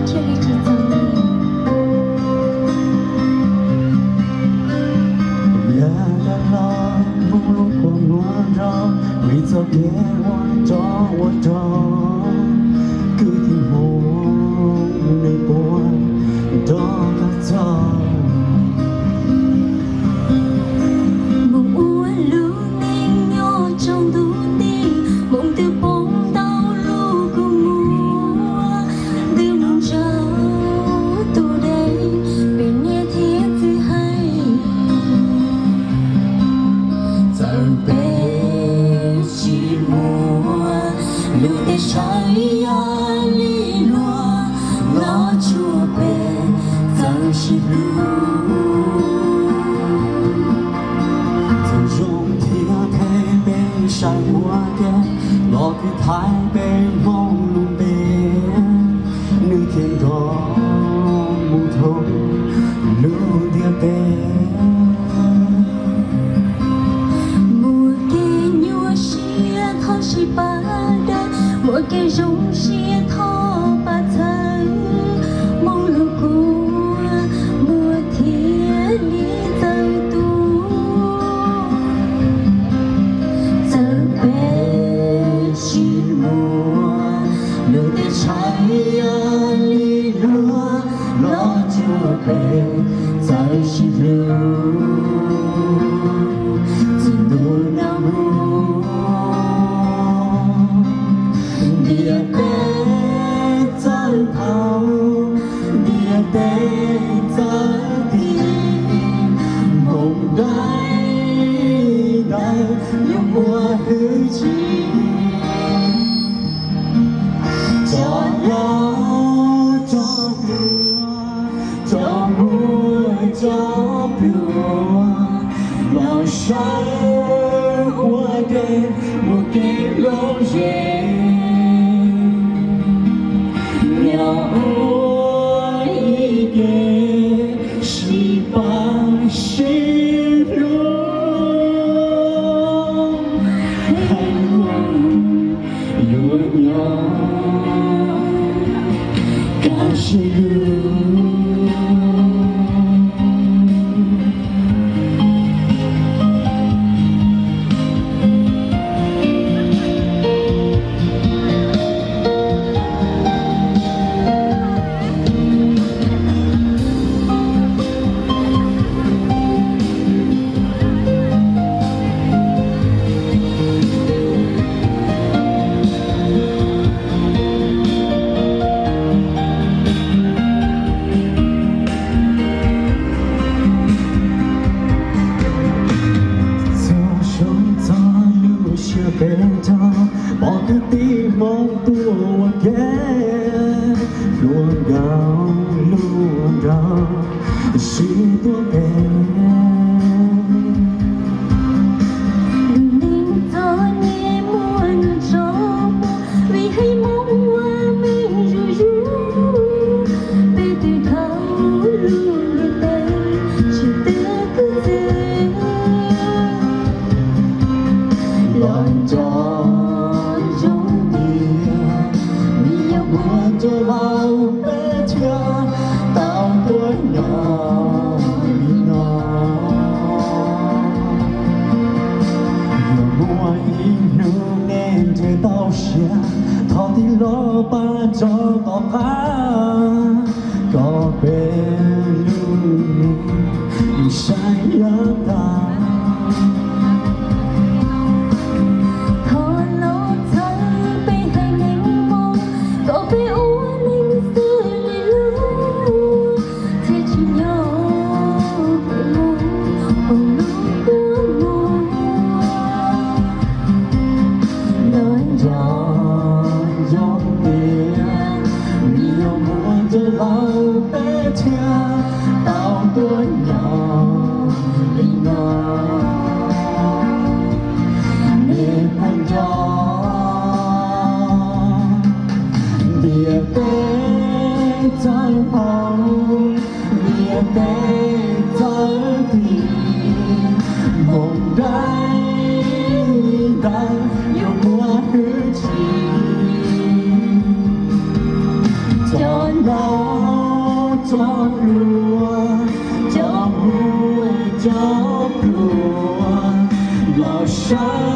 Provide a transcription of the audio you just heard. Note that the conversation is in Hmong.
thiaj li tsis txog li. Yog dab laug Hmoob lub kua muag nrog, vim txoj kev ua tsov ua rog, kwv tij Hmoob nws puas nrog tag txog. Hmoob ua lub neej nyob tsaus ntuj nti, Hmoob twb poob ntau lub kua muag, twb mus nrog tus dej pem niam thiab txiv hais. Txawm peb tsis muaj lub teb saib yog li luag, los tsuas peb txawj sib hlub. Txawm zoo thiab phem peb sawv ua ke, los twb thaiv peb Hmoob lub npe, nws thiaj nrog mus dhau lub ntiaj teb. Muaj kev nyuaj siab thov sib pab daws, muaj kev zoo siab thov pab txhawb, Hmoob lub kua muag thiaj li txawj tuag. Txawm peb tsis muaj lub teb saib yog li luag, los tsuas peb txawj sib hlub. Txij ntuj no mus, ntiaj teb txawj thaum, ntiaj teb txawj tiv, Hmoob daim ntawd yuav muaj hwj chim. Tso hlau tso hluas, tso muag tso pluas, los sawv ua ke mus kev lom zem, nyob ua ib ke sib pab sib hlub. Haiv Hmoob yuav nyob kaj siab lug. Txog zoo txog lub sij hawm peb nrog, pom kwv tij Hmoob tuaj ua ke, hluas nkauj hluas nraug sib tuav pes. Lub neej txom nyem muaj nws tsaus muag, vim haiv Hmoob ua neej zuj zus, peb twb dhau lub ntiaj teb tsis twv kwv tij. Los nco zoo tias, vim yog muaj Ntsuag Lauj peb thiaj tau tuaj nyob li no. Yog muaj ib hnub nej nrhiav tau siab, thov tij laug pab tso tom qab, kom peb lub neej saib yav tas. Thov los txhawb peb haiv neeg Hmoob, kom peb ua neej xws li luag, thiaj tsis nyob mus hauv lub kua muag. Los nco zoo tias, vim yog muaj Ntsuag Lauj peb thiaj tau tuaj nyob li no. Nej puas nco ntiaj teb txawj hau, ntiaj teb txawj tiv, Hmoob daim ntawd yuav muaj hwj chim. Cov laus Cov hluas, cov hluas, cov hluas, los sawv